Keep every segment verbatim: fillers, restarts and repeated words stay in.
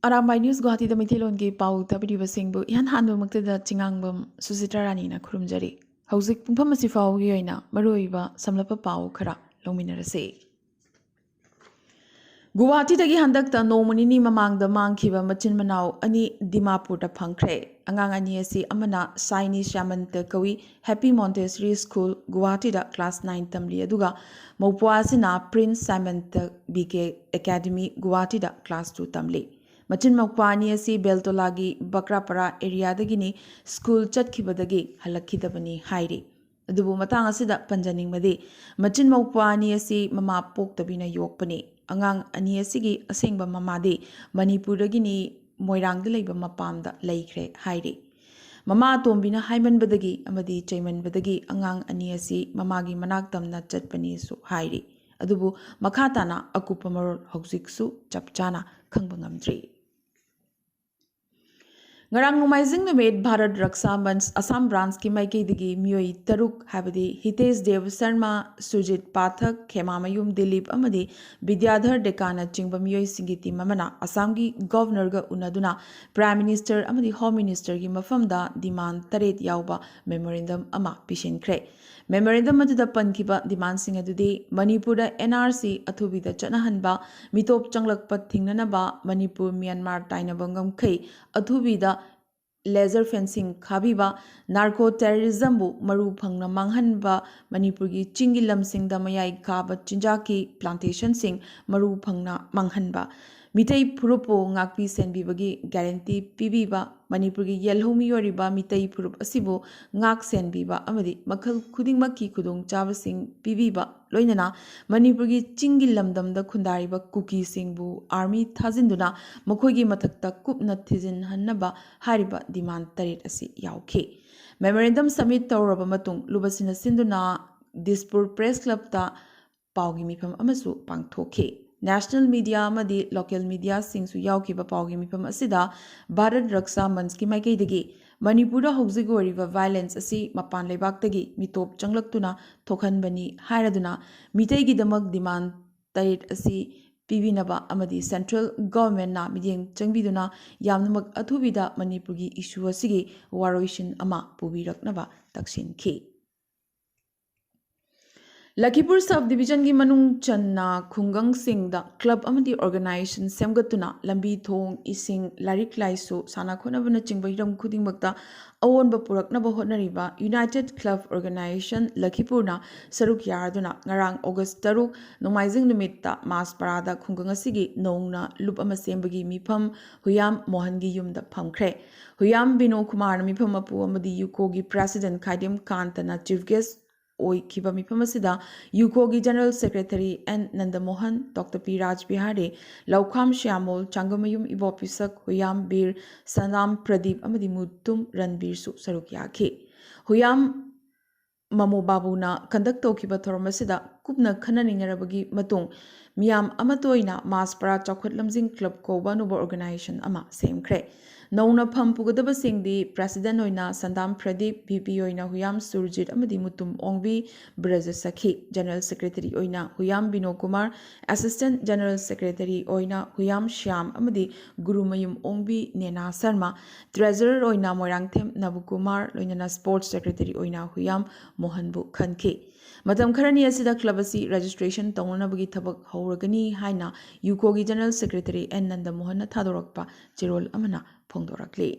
Arambai news ꯒꯨꯋꯥꯍꯥꯇꯤꯗ ꯃꯩꯇꯩꯂꯣꯟꯒꯤ ꯄꯥꯎ ꯇꯥꯕꯤꯔꯤꯕꯁꯤꯡꯕꯨ ꯏꯍꯥꯟ ꯍꯥꯟꯕꯃꯛꯇꯗ ꯆꯤꯉꯥꯡꯕꯝ ꯁꯨꯖꯤꯇ꯭ꯔꯥ ꯔꯥꯅꯤꯅ ꯈꯨꯔꯨꯝꯖꯔꯤ꯫ ꯍꯧꯖꯤꯛ ꯄꯨꯡꯐꯝ ꯑꯁꯤ ꯐꯥꯎꯕꯒꯤ ꯑꯣꯏꯅ ꯃꯔꯨꯑꯣꯏꯕ ꯁꯝꯂꯞꯄ ꯄꯥꯎ ꯈꯔ ꯂꯧꯃꯤꯟꯅꯔꯁꯤ꯫ ꯒꯨꯋꯥꯍꯥꯇꯤꯗꯒꯤ ꯍꯟꯗꯛꯇ ꯅꯣꯡꯃ ꯅꯤꯅꯤ ꯃꯃꯥꯡꯗ ꯃꯥꯡꯈꯤꯕ ꯃꯆꯤꯟ ꯃꯅꯥꯎ ꯑꯅꯤ ꯗꯤꯃꯥꯄꯨꯔꯗ ꯐꯪꯈ꯭ꯔꯦ꯫ ꯑꯉꯥꯡ ꯑꯅꯤ ꯑꯁꯤ ꯑꯃꯅ ꯁꯥꯏꯅꯤ ꯁ꯭ꯌꯥꯃꯟꯇ ꯀꯧꯏ, happy Montessori school ꯒꯨꯋꯥꯍꯥꯇꯤꯗ class nine ꯇꯝꯂꯤ, ꯑꯗꯨꯒ ꯃꯧꯄ꯭ꯋꯥ ꯑꯁꯤꯅ ꯄ꯭ꯔꯤꯟꯁ ꯁꯥꯏꯃꯟꯇ ꯕꯤ ꯀꯦ ꯑꯦꯀꯥꯗꯃꯤ ꯒꯨꯋꯥꯍꯥꯇꯤꯗ ꯀ꯭ꯂꯥꯁ ꯇꯨ ꯇꯝꯂꯤ꯫ ꯃꯆꯤꯟ ꯃꯧꯄ꯭ꯋꯥ ꯑꯅꯤ ꯑꯁꯤ ꯕꯦꯜꯇꯣꯂꯥꯒꯤ ꯕꯀ꯭ꯔꯥꯄꯥꯔꯥ ꯑꯦꯔꯤꯌꯥꯗꯒꯤꯅꯤ, ꯁ꯭ꯀꯨꯜ ꯆꯠꯈꯤꯕꯗꯒꯤ ꯍꯜꯂꯛꯈꯤꯗꯕꯅꯤ ꯍꯥꯏꯔꯤ꯫ ꯑꯗꯨꯕꯨ ꯃꯇꯥꯡ ꯑꯁꯤꯗ ꯄꯟꯖꯅꯤꯡꯕꯗꯤ, ꯃꯆꯤꯟ ꯃꯧꯄ꯭ꯋꯥ ꯑꯅꯤ ꯑꯁꯤ ꯃꯃꯥ ꯄꯣꯛꯇꯕꯤꯅ ꯌꯣꯛꯄꯅꯤ꯫ ꯑꯉꯥꯡ ꯑꯅꯤ ꯑꯁꯤꯒꯤ ꯑꯁꯦꯡꯕ ꯃꯃꯥꯗꯤ ꯃꯅꯤꯄꯨꯔꯗꯒꯤꯅꯤ, ꯃꯣꯏꯔꯥꯡꯗ ꯂꯩꯕ ꯃꯄꯥꯝꯗ ꯂꯩꯈ꯭ꯔꯦ ꯍꯥꯏꯔꯤ꯫ ꯃꯃꯥ ꯑꯇꯣꯝꯕꯤꯅ ꯍꯥꯏꯃꯟꯕꯗꯒꯤ ꯑꯃꯗꯤ ꯆꯩꯃꯟꯕꯗꯒꯤ ꯑꯉꯥꯡ ꯑꯅꯤ ꯑꯁꯤ ꯃꯃꯥꯒꯤ ꯃꯅꯥꯛ ꯇꯝꯅ ꯆꯠꯄꯅꯤꯁꯨ ꯍꯥꯏꯔꯤ꯫ ꯑꯗꯨꯕꯨ ꯃꯈꯥ ꯇꯥꯅ ꯑꯀꯨꯞꯄ ꯃꯔꯣꯜ ꯍꯧꯖꯤꯛꯁꯨ ꯆꯞ ꯆꯥꯅ ꯈꯪꯕ ꯉꯝꯗ꯭ꯔꯤ꯫ ꯉꯔꯥꯡ ꯅꯣꯡꯃꯥꯏꯖꯤꯡ ꯅꯨꯃꯤꯠ ꯚꯥꯔꯠ ꯔꯛꯁꯥ ꯃꯟꯆ ꯑꯁꯥꯝ ꯕ꯭ꯔꯥꯟꯆꯀꯤ ꯃꯥꯏꯀꯩꯗꯒꯤ ꯃꯤꯑꯣꯏ ꯇꯔꯨꯛ, ꯍꯥꯏꯕꯗꯤ ꯍꯤꯇꯦꯁ ꯗꯦꯕ ꯁꯔꯃ, ꯁꯨꯖꯤꯠ ꯄꯥꯊꯛ, ꯈꯦꯃꯥꯃꯌꯨꯝ ꯗꯤꯂꯤꯞ ꯑꯃꯗꯤ ꯕꯤꯗ꯭ꯌꯥꯙꯔ ꯗꯦꯀꯥꯅꯆꯤꯡꯕ ꯃꯤꯑꯣꯏꯁꯤꯡꯒꯤ ꯇꯤꯝ ꯑꯃꯅ ꯑꯁꯥꯝꯒꯤ ꯒꯣꯚꯔꯅꯔꯒ ꯎꯅꯗꯨꯅ ꯄ꯭ꯔꯥꯏꯝ ꯃꯤꯅꯤꯁꯇꯔ ꯑꯃꯗꯤ ꯍꯣꯝ ꯃꯤꯅꯤꯁꯇꯔꯒꯤ ꯃꯐꯝꯗ ꯗꯤꯃꯥꯟ ꯇꯔꯦꯠ ꯌꯥꯎꯕ ꯃꯦꯃꯣꯔꯦꯟꯗꯝ ꯑꯃ ꯄꯤꯁꯤꯟꯈ꯭ꯔꯦ꯫ ꯃꯦꯃꯣꯔꯦꯟꯗꯝ ꯑꯗꯨꯗ ꯄꯟꯈꯤꯕ ꯗꯤꯃꯥꯟꯁꯤꯡ ꯑꯗꯨꯗꯤ ꯃꯅꯤꯄꯨꯔꯗ ꯑꯦꯟ ꯑꯥꯔ ꯁꯤ ꯑꯊꯨꯕꯤꯗ ꯆꯠꯅꯍꯟꯕ, ꯃꯤꯇꯣꯞ ꯆꯪꯂꯛꯄ ꯊꯤꯡꯅꯅꯕ ꯃꯅꯤꯄꯨꯔ ꯃ꯭ꯌꯥꯟꯃꯥꯔ ꯇꯥꯏꯅꯕ ꯉꯝꯈꯩ ꯑꯊꯨꯕꯤꯗ ꯂꯦꯖꯔ ꯐꯦꯟꯁꯤꯡ ꯈꯥꯕꯤꯕ, ꯅꯥꯔꯀꯣ ꯇꯦꯔꯣꯔꯤꯖꯝꯕꯨ ꯃꯔꯨ ꯐꯪꯅ ꯃꯥꯡꯍꯟꯕ, ꯃꯅꯤꯄꯨꯔꯒꯤ ꯆꯤꯡꯒꯤ ꯂꯝꯁꯤꯡꯗ ꯃꯌꯥꯏ ꯀꯥꯕ ꯆꯤꯟꯖꯥꯛꯀꯤ ꯄ꯭ꯂꯥꯟꯇꯦꯁꯟꯁꯤꯡ ꯃꯔꯨ ꯐꯪꯅ ꯃꯥꯡꯍꯟꯕ, ꯃꯤꯇꯩ ꯐꯨꯔꯨꯞꯄꯨ ꯉꯥꯛꯄꯤ ꯁꯦꯟꯕꯤꯕꯒꯤ ꯒꯥꯔꯦꯟꯇꯤ ꯄꯤꯕꯤꯕ, ꯃꯅꯤꯄꯨꯔꯒꯤ ꯌꯦꯜꯍꯧ ꯃꯤꯑꯣꯏꯔꯤꯕ ꯃꯤꯇꯩ ꯐꯨꯔꯨꯞ ꯑꯁꯤꯕꯨ ꯉꯥꯛ ꯁꯦꯟꯕꯤꯕ ꯑꯃꯗꯤ ꯃꯈꯜ ꯈꯨꯗꯤꯡꯃꯛꯀꯤ ꯈꯨꯗꯣꯡꯆꯥꯕꯁꯤꯡ ꯄꯤꯕꯤꯕ, ꯂꯣꯏꯅꯅ ꯃꯅꯤꯄꯨꯔꯒꯤ ꯆꯤꯡꯒꯤ ꯂꯝꯗꯝꯗ ꯈꯨꯟꯗꯥꯔꯤꯕ ꯀꯨꯀꯤꯁꯤꯡꯕꯨ ꯑꯥꯔꯃꯤ ꯊꯥꯖꯤꯟꯗꯨꯅ ꯃꯈꯣꯏꯒꯤ ꯃꯊꯛꯇ ꯀꯨꯞꯅ ꯊꯤꯖꯤꯟꯍꯟꯅꯕ ꯍꯥꯏꯔꯤꯕ ꯗꯤꯃꯥꯟ ꯇꯔꯦꯠ ꯑꯁꯤ ꯌꯥꯎꯈꯤ꯫ ꯃꯦꯃꯣꯔꯦꯟꯗꯝ ꯁꯕꯃꯤꯠ ꯇꯧꯔꯕ ꯃꯇꯨꯡ ꯂꯨꯕꯁꯤꯅ ꯁꯤꯟꯗꯨꯅ ꯗꯤꯁꯄꯨꯔ ꯄ꯭ꯔꯦꯁ ꯀ꯭ꯂꯕꯇ ꯄꯥꯎꯒꯤ ꯃꯤꯐꯝ ꯑꯃꯁꯨ ꯄꯥꯡꯊꯣꯛꯈꯤ꯫ ꯅꯦꯁꯅꯦꯜ ꯃꯤꯗꯤꯌꯥ ꯑꯃꯗꯤ ꯂꯣꯀꯦꯜ ꯃꯤꯗꯤꯌꯥꯁꯤꯡꯁꯨ ꯌꯥꯎꯈꯤꯕ ꯄꯥꯎꯒꯤ ꯃꯤꯐꯝ ꯑꯁꯤꯗ ꯚꯥꯔꯠ ꯔꯛꯁꯥ ꯃꯟꯆꯀꯤ ꯃꯥꯏꯀꯩꯗꯒꯤ ꯃꯅꯤꯄꯨꯔꯗ ꯍꯧꯖꯤꯛ ꯑꯣꯏꯔꯤꯕ ꯚꯥꯏꯂꯦꯟꯁ ꯑꯁꯤ ꯃꯄꯥꯟ ꯂꯩꯕꯥꯛꯇꯒꯤ ꯃꯤꯇꯣꯞ ꯆꯪꯂꯛꯇꯨꯅ ꯊꯣꯛꯍꯟꯕꯅꯤ ꯍꯥꯏꯔꯗꯨꯅ ꯃꯤꯇꯩꯒꯤꯗꯃꯛ ꯗꯤꯃꯥꯟ ꯇꯔꯦꯠ ꯑꯁꯤ ꯄꯤꯕꯤꯅꯕ ꯑꯃꯗꯤ central governmentꯅ ꯃꯤꯠꯌꯦꯡ ꯆꯪꯕꯤꯗꯨꯅ ꯌꯥꯝꯅꯃꯛ ꯑꯊꯨꯕꯤꯗ ꯃꯅꯤꯄꯨꯔꯒꯤ issue ꯑꯁꯤꯒꯤ ꯋꯥꯔꯣꯏꯁꯤꯟ ꯑꯃ ꯄꯨꯕꯤꯔꯛꯅꯕ ꯇꯛꯁꯤꯟꯈꯤ꯫ ꯂꯈꯤꯄꯨꯔ sub divisionꯒꯤ ꯃꯅꯨꯡ ꯆꯟꯅ ꯈꯨꯡꯒꯪꯁꯤꯡꯗ club ꯑꯃꯗꯤ organization ꯁꯦꯝꯒꯠꯇꯨꯅ ꯂꯝꯕꯤ ꯊꯣꯡ, ꯏꯁꯤꯡ, ꯂꯥꯏꯔꯤꯛ ꯂꯥꯏꯁꯨ, ꯁꯥꯟꯅ ꯈꯣꯠꯅꯕꯅꯆꯤꯡꯕ ꯍꯤꯔꯝ ꯈꯨꯗꯤꯡꯃꯛꯇ ꯑꯑꯣꯟꯕ ꯄꯨꯔꯛꯅꯕ ꯍꯣꯠꯅꯔꯤꯕ United Club Organisation ꯂꯈꯤꯄꯨꯔꯅ ꯁꯔꯨꯛ ꯌꯥꯗꯨꯅ ꯉꯔꯥꯡ August ꯇꯔꯨꯛ ꯅꯣꯡꯃꯥꯏꯖꯤꯡ ꯅꯨꯃꯤꯠꯇ ꯃꯥꯁꯄꯥꯔꯥꯗ ꯈꯨꯡꯒꯪ ꯑꯁꯤꯒꯤ ꯅꯧꯅ ꯂꯨꯞ ꯑꯃ ꯁꯦꯝꯕꯒꯤ ꯃꯤꯐꯝ ꯍꯨꯌꯥꯝ ꯃꯣꯍꯟꯒꯤ ꯌꯨꯝꯗ ꯐꯝꯈ꯭ꯔꯦ꯫ ꯍꯨꯌꯥꯝ ꯕꯤꯅꯣ ꯀꯨꯃꯥꯔꯅ ꯃꯤꯐꯝ ꯃꯄꯨ ꯑꯃꯗꯤ ꯌꯨꯀꯣꯒꯤ president ꯈꯥꯏꯗꯦꯝ ꯀꯥꯟꯇꯅ chief guest ꯑꯣꯏꯈꯤꯕ ꯃꯤꯐꯝ ꯑꯁꯤꯗ ꯌꯨꯀꯣꯒꯤ general secretary ꯑꯦꯟ ꯅꯟꯗꯃꯣꯍꯟ, ꯗꯣꯛꯇꯔ ꯄꯤ ꯔꯥꯖ ꯕꯤꯍꯥꯔꯤ, ꯂꯧꯈꯥꯝ ꯁ꯭ꯌꯥꯃꯣꯜ, ꯆꯥꯡꯒꯃꯌꯨꯝ ꯏꯕꯣ ꯄꯤꯁꯛ, ꯍꯨꯌꯥꯝ ꯕꯤꯔ, ꯁꯅꯥꯝ ꯄ꯭ꯔꯗꯤꯞ ꯑꯃꯗꯤ ꯃꯨꯇꯨꯝ ꯔꯟꯕꯤꯔꯁꯨ ꯁꯔꯨꯛ ꯌꯥꯈꯤ꯫ ꯍꯨꯌꯥꯝ ꯃꯃꯣ ꯕꯥꯕꯨꯅ conduct ꯇꯧꯈꯤꯕ ꯊꯧꯔꯝ ꯑꯁꯤꯗ ꯀꯨꯞꯅ ꯈꯟꯅ ꯅꯩꯅꯔꯕꯒꯤ ꯃꯇꯨꯡ ꯃꯤꯌꯥꯝ ꯑꯃꯠꯇ ꯑꯣꯏꯅ ꯃꯥꯁꯄꯥꯔꯥ ꯆꯥꯎꯈꯠ ꯂꯝꯖꯤꯡ club ꯀꯧꯕ ꯑꯅꯧꯕ organization ꯑꯃ ꯁꯦꯝꯈ꯭ꯔꯦ꯫ ꯅꯧꯅ ꯐꯝ ꯄꯨꯒꯗꯕꯁꯤꯡꯗꯤ president ꯑꯣꯏꯅ ꯁꯟꯗꯥꯝ ꯄ꯭ꯔꯗꯤꯞ, VP ꯑꯣꯏꯅ ꯍꯨꯌꯥꯝ ꯁꯨꯔꯖꯤꯠ ꯑꯃꯗꯤ ꯃꯨꯇꯨꯝ ꯑꯣꯡꯕꯤ ꯕ꯭ꯔꯖ ꯁꯈꯤ, general secretary ꯑꯣꯏꯅ ꯍꯨꯌꯥꯝ ꯕꯤꯅꯣ ꯀꯨꯃꯥꯔ, assistant general secretary ꯑꯣꯏꯅ ꯍꯨꯌꯥꯝ ꯁ꯭ꯌꯥꯝ ꯑꯃꯗꯤ ꯒꯨꯔꯨꯃꯌꯨꯝ ꯑꯣꯡꯕꯤ ꯅꯦꯅꯥ ꯁꯔꯃ, treasurer ꯑꯣꯏꯅ ꯃꯣꯏꯔꯥꯡꯊꯦꯝ ꯅꯕꯀꯨꯃꯥꯔ, ꯂꯣꯏꯅꯅ sports secretary ꯑꯣꯏꯅ ꯍꯨꯌꯥꯝ ꯃꯣꯍꯟꯕꯨ ꯈꯟꯈꯤ꯫ ꯃꯇꯝ ꯈꯔꯅꯤ ꯑꯁꯤꯗ club ꯑꯁꯤ registration ꯇꯧꯅꯅꯕꯒꯤ ꯊꯕꯛ ꯍꯧꯔꯒꯅꯤ ꯍꯥꯏꯅ ꯌꯨꯀꯣꯒꯤ general secretary ꯑꯦꯟ ꯅꯟꯗꯃꯣꯍꯟꯅ ꯊꯥꯗꯣꯔꯛꯄ ꯆꯦꯔꯣꯜ ꯑꯃꯅ ꯐꯣꯡꯗꯣꯔꯛꯂꯤ꯫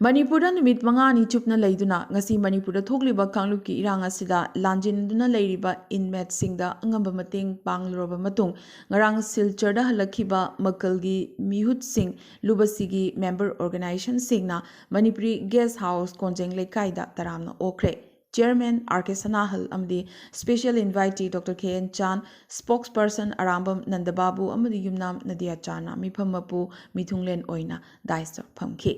ꯃꯅꯤꯄꯨꯔꯗ ꯅꯨꯃꯤꯠ ꯃꯉꯥꯅꯤ ꯆꯨꯞꯅ ꯂꯩꯗꯨꯅ ꯉꯁꯤ ꯃꯅꯤꯄꯨꯔꯗ ꯊꯣꯛꯂꯤꯕ ꯀꯥꯡꯂꯨꯞꯀꯤ ꯏꯔꯥꯡ ꯑꯁꯤꯗ ꯂꯥꯟꯖꯦꯟꯗꯨꯅ ꯂꯩꯔꯤꯕ inmateꯁꯤꯡꯗ ꯑꯉꯝꯕ ꯃꯇꯦꯡ ꯄꯥꯡꯂꯨꯔꯕ ꯃꯇꯨꯡ, ꯉꯔꯥꯡ ꯁꯤꯜꯆꯔꯗ ꯍꯜꯂꯛꯈꯤꯕ ꯃꯀꯜꯒꯤ ꯃꯤꯍꯨꯠꯁꯤꯡ ꯂꯨꯞ ꯑꯁꯤꯒꯤ member organizationꯁꯤꯡꯅ ꯃꯅꯤꯄꯨꯔꯤ guest house ꯀꯣꯟꯖꯦꯡ ꯂꯩꯀꯥꯏꯗ ꯇꯔꯥꯝꯅ ꯑꯣꯛꯈ꯭ꯔꯦ꯫ Chairman ꯑꯥꯔ ꯀꯦ ꯁꯅꯥꯍꯜ ꯑꯃꯗꯤ special invitee doctor K N ꯆꯥꯟ, spokesperson ꯑꯔꯥꯝꯕꯝ ꯅꯟꯗꯕꯥꯕꯨ ꯑꯃꯗꯤ ꯌꯨꯝꯅꯥꯝ ꯅꯗꯤꯌꯥ ꯆꯥꯟꯅ ꯃꯤꯐꯝ ꯃꯄꯨ ꯃꯤꯊꯨꯡꯂꯦꯟ ꯑꯣꯏꯅ dais ꯇ ꯐꯝꯈꯤ꯫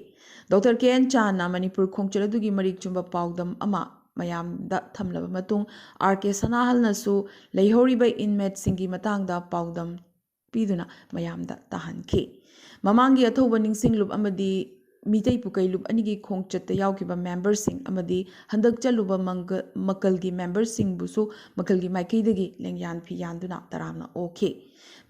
ꯗꯣꯛꯇꯔ ꯀꯦ ꯑꯦꯟ ꯆꯥꯟꯅ ꯃꯅꯤꯄꯨꯔ ꯈꯣꯡꯆꯠ ꯑꯗꯨꯒꯤ ꯃꯔꯤꯛ ꯆꯨꯝꯕ ꯄꯥꯎꯗꯝ ꯑꯃ ꯃꯌꯥꯝꯗ ꯊꯝꯂꯕ ꯃꯇꯨꯡ, ꯑꯥꯔ ꯀꯦ ꯁꯅꯥꯍꯜꯅꯁꯨ ꯂꯩꯍꯧꯔꯤꯕ inmateꯁꯤꯡꯒꯤ ꯃꯇꯥꯡꯗ ꯄꯥꯎꯗꯝ ꯄꯤꯗꯨꯅ ꯃꯌꯥꯝꯗ ꯇꯥꯍꯟꯈꯤ꯫ ꯃꯃꯥꯡꯒꯤ ꯑꯊꯧꯕ ꯅꯤꯡꯁꯤꯡꯂꯨꯞ ꯑꯃꯗꯤ ꯃꯤꯇꯩ ꯄꯨꯀꯩ ꯂꯨꯞ ꯑꯅꯤꯒꯤ ꯈꯣꯡꯆꯠꯇ ꯌꯥꯎꯈꯤꯕ ꯃꯦꯝꯕꯔꯁꯤꯡ ꯑꯃꯗꯤ ꯍꯟꯗꯛ ꯆꯠꯂꯨꯕ ꯃꯪꯒ-, ꯃꯀꯜꯒꯤ ꯃꯦꯝꯕꯔꯁꯤꯡꯕꯨꯁꯨ ꯃꯀꯜꯒꯤ ꯃꯥꯏꯀꯩꯗꯒꯤ ꯂꯦꯡꯌꯥꯟ ꯐꯤꯌꯥꯟꯗꯨꯅ ꯇꯔꯥꯝꯅ ꯑꯣꯛꯈꯤ꯫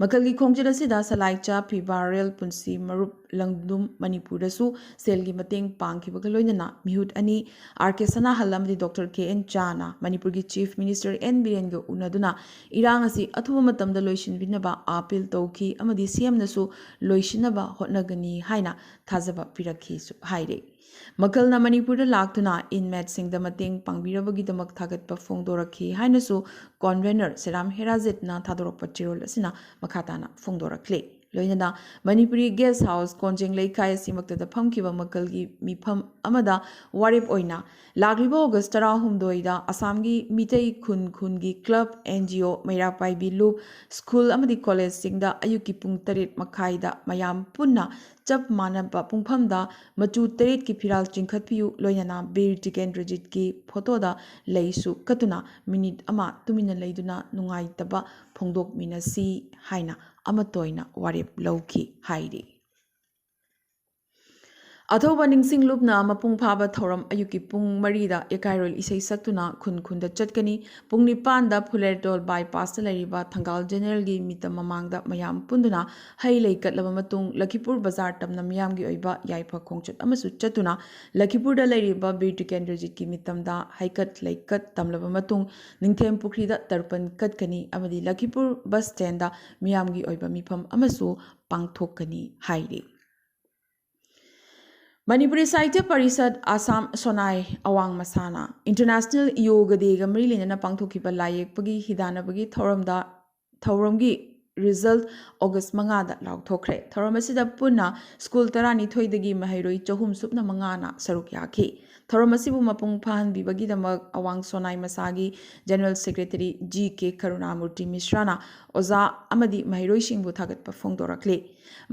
ꯃꯀꯜꯒꯤ ꯈꯣꯡꯆꯠ ꯑꯁꯤꯗ ꯁꯂꯥꯏꯆꯥ, ꯐꯤꯕꯥꯔꯦꯜ, ꯄꯨꯟꯁꯤ ꯃꯔꯨꯞ, ꯂꯪꯗꯨꯝ, ꯃꯅꯤꯄꯨꯔꯗꯁꯨ ꯁꯦꯜꯒꯤ ꯃꯇꯦꯡ ꯄꯥꯡꯈꯤꯕꯒ ꯂꯣꯏꯅꯅ ꯃꯤꯍꯨꯠ ꯑꯅꯤ, ꯑꯥꯔ ꯀꯦ ꯁꯅꯥꯍꯜ ꯑꯃꯗꯤ ꯗꯣꯛꯇꯔ ꯀꯦ ꯑꯦꯟ ꯆꯥꯅ ꯃꯅꯤꯄꯨꯔꯒꯤ ꯆꯤꯐ ꯃꯤꯅꯤꯁꯇꯔ ꯑꯦꯟ ꯕꯤꯔꯦꯟꯒ ꯎꯅꯗꯨꯅ ꯏꯔꯥꯡ ꯑꯁꯤ ꯑꯊꯨꯕ ꯃꯇꯝꯗ ꯂꯣꯏꯁꯤꯟꯕꯤꯅꯕ ꯑꯥꯄꯤꯜ ꯇꯧꯈꯤ ꯑꯃꯗꯤ ꯁꯤ ꯑꯦꯝꯅꯁꯨ ꯂꯣꯏꯁꯤꯟꯅꯕ ꯍꯣꯠꯅꯒꯅꯤ ꯍꯥꯏꯅ ꯊꯥꯖꯕ ꯄꯤꯔꯛꯈꯤꯁꯨ ꯍꯥꯏꯔꯤ꯫ ꯃꯀꯜꯅ ꯃꯅꯤꯄꯨꯔꯗ ꯂꯥꯛꯇꯨꯅ ꯏꯟꯃꯦꯠꯁꯤꯡꯗ ꯃꯇꯦꯡ ꯄꯥꯡꯕꯤꯔꯕꯒꯤꯗꯃꯛ ꯊꯥꯒꯠꯄ ꯐꯣꯡꯗꯣꯔꯛꯈꯤ ꯍꯥꯏꯅꯁꯨ ꯀꯣꯟꯚꯦꯅꯔ ꯁꯦꯔꯥꯝ ꯍꯦꯔꯥꯖꯤꯠꯅ ꯊꯥꯗꯣꯔꯛꯄ ꯆꯦꯔꯣꯜ ꯑꯁꯤꯅ ꯃꯈꯥ ꯇꯥꯅ ꯐꯣꯡꯗꯣꯔꯛꯂꯤ꯫ ꯂꯣꯏꯅꯅ ꯃꯅꯤꯄꯨꯔꯤ ꯒꯦꯁ ꯍꯥꯎꯁ ꯀꯣꯟꯖꯦꯡ ꯂꯩꯀꯥꯏ ꯑꯁꯤꯃꯛꯇꯗ ꯐꯝꯈꯤꯕ ꯃꯀꯜꯒꯤ ꯃꯤꯐꯝ ꯑꯃꯗ ꯋꯥꯔꯦꯞ ꯑꯣꯏꯅ ꯂꯥꯛꯂꯤꯕ ꯑꯣꯒꯁ ꯇꯔꯥꯍꯨꯝꯗꯣꯏꯗ ꯑꯁꯥꯝꯒꯤ ꯃꯤꯇꯩ ꯈꯨꯟ ꯈꯨꯟꯒꯤ ꯀ꯭ꯂꯕ, ꯑꯦꯟ ꯖꯤ ꯑꯣ, ꯃꯩꯔꯥ ꯄꯥꯏꯕꯤ ꯂꯨꯞ, ꯁ꯭ꯀꯨꯜ ꯑꯃꯗꯤ ꯀꯣꯂꯦꯖꯁꯤꯡꯗ ꯑꯌꯨꯛꯀꯤ ꯄꯨꯡ ꯇꯔꯦꯠ ꯃꯈꯥꯏꯗ ꯃꯌꯥꯝ ꯄꯨꯟꯅ ꯆꯞ ꯃꯥꯟꯅꯕ ꯄꯨꯡꯐꯝꯗ ꯃꯆꯨ ꯇꯔꯦꯠꯀꯤ ꯐꯤꯔꯥꯜ ꯆꯤꯡꯈꯠꯄꯤꯌꯨ, ꯂꯣꯏꯅꯅ ꯕꯤꯔ ꯇꯤꯀꯦꯟꯗ꯭ꯔꯖꯤꯠꯀꯤ ꯐꯣꯇꯣꯗ ꯂꯩꯁꯨ ꯀꯠꯇꯨꯅ ꯃꯤꯅꯤꯠ ꯑꯃ ꯇꯨꯃꯤꯟꯅ ꯂꯩꯗꯨꯅ ꯅꯨꯡꯉꯥꯏꯇꯕ ꯐꯣꯡꯗꯣꯛꯃꯤꯟꯅꯁꯤ ꯍꯥꯏꯅ ꯑꯃꯠꯇ ꯑꯣꯏꯅ ꯋꯥꯔꯦꯞ ꯂꯧꯈꯤ ꯍꯥꯏꯔꯤ꯫ ꯑꯊꯧꯕ ꯅꯤꯡꯁꯤꯡ ꯂꯨꯞꯅ ꯃꯄꯨꯡ ꯐꯥꯕ ꯊꯧꯔꯝ ꯑꯌꯨꯛꯀꯤ ꯄꯨꯡ ꯃꯔꯤꯗ ꯌꯀꯥꯏꯔꯣꯜ ꯏꯁꯩ ꯁꯛꯇꯨꯅ ꯈꯨꯟ ꯈꯨꯟꯗ ꯆꯠꯀꯅꯤ꯫ ꯄꯨꯡ ꯅꯤꯄꯥꯟꯗ ꯐꯨꯂꯦꯔꯇꯣꯜ ꯕꯥꯏꯄꯥꯁꯇ ꯂꯩꯔꯤꯕ ꯊꯪꯒꯥꯜ ꯖꯦꯅꯦꯔꯦꯜꯒꯤ ꯃꯤꯇꯝ ꯃꯃꯥꯡꯗ ꯃꯌꯥꯝ ꯄꯨꯟꯗꯨꯅ ꯍꯩ ꯂꯩ ꯀꯠꯂꯕ ꯃꯇꯨꯡ ꯂꯈꯤꯄꯨꯔ ꯕꯖꯥꯔ ꯇꯝꯅ ꯃꯤꯌꯥꯝꯒꯤ ꯑꯣꯏꯕ ꯌꯥꯏꯐ ꯈꯣꯡꯆꯠ ꯑꯃꯁꯨ ꯆꯠꯇꯨꯅ ꯂꯈꯤꯄꯨꯔꯗ ꯂꯩꯔꯤꯕ ꯕꯤꯔ ꯇꯤꯀꯦꯟꯗ꯭ꯔꯖꯤꯠꯀꯤ ꯃꯤꯇꯝꯗ ꯍꯩꯀꯠ ꯂꯩꯀꯠ ꯇꯝꯂꯕ ꯃꯇꯨꯡ ꯅꯤꯡꯊꯦꯝ ꯄꯨꯈ꯭ꯔꯤꯗ ꯇꯔꯄꯟ ꯀꯠꯀꯅꯤ ꯑꯃꯗꯤ ꯂꯈꯤꯄꯨꯔ ꯕꯁ ꯁ꯭ꯇꯦꯟꯗ ꯃꯤꯌꯥꯝꯒꯤ ꯑꯣꯏꯕ ꯃꯤꯐꯝ ꯑꯃꯁꯨ ꯄꯥꯡꯊꯣꯛꯀꯅꯤ ꯍꯥꯏꯔꯤ꯫ ꯃꯅꯤꯄꯨꯔꯤ ꯁꯥꯍꯤꯇ꯭ꯌ ꯄꯔꯤꯁꯠ ꯑꯁꯥꯝ ꯁꯣꯅꯥꯏ ꯑꯋꯥꯡ ꯃꯁꯥꯅ ꯏꯟꯇꯔꯅꯦꯁꯅꯦꯜ ꯌꯣꯒ ꯗꯦꯒ ꯃꯔꯤ ꯂꯩꯅꯅ ꯄꯥꯡꯊꯣꯛꯈꯤꯕ ꯂꯥꯏ ꯌꯦꯛꯄꯒꯤ ꯍꯤꯗꯥꯟꯅꯕꯒꯤ ꯊꯧꯔꯝꯗ, ꯊꯧꯔꯝꯒꯤ ꯔꯤꯖꯜꯠ ꯑꯣꯒꯁ ꯃꯉꯥꯗ ꯂꯥꯎꯊꯣꯛꯈ꯭ꯔꯦ꯫ ꯊꯧꯔꯝ ꯑꯁꯤꯗ ꯄꯨꯟꯅ ꯁ꯭ꯀꯨꯜ ꯇꯔꯥꯅꯤꯊꯣꯏꯗꯒꯤ ꯃꯍꯩꯔꯣꯏ ꯆꯍꯨꯝ ꯁꯨꯞꯅ ꯃꯉꯥꯅ ꯁꯔꯨꯛ ꯌꯥꯈꯤ꯫ ꯊꯧꯔꯝ ꯑꯁꯤꯕꯨ ꯃꯄꯨꯡ ꯐꯥꯍꯟꯕꯤꯕꯒꯤꯗꯃꯛ ꯑꯋꯥꯡ ꯁꯣꯅꯥꯏ ꯃꯁꯥꯒꯤ general secretary ji K Karunamurti ꯃꯤꯁ꯭ꯔꯥꯅ ꯑꯣꯖꯥ ꯑꯃꯗꯤ ꯃꯍꯩꯔꯣꯏꯁꯤꯡꯕꯨ ꯊꯥꯒꯠꯄ ꯐꯣꯡꯗꯣꯔꯛꯂꯤ꯫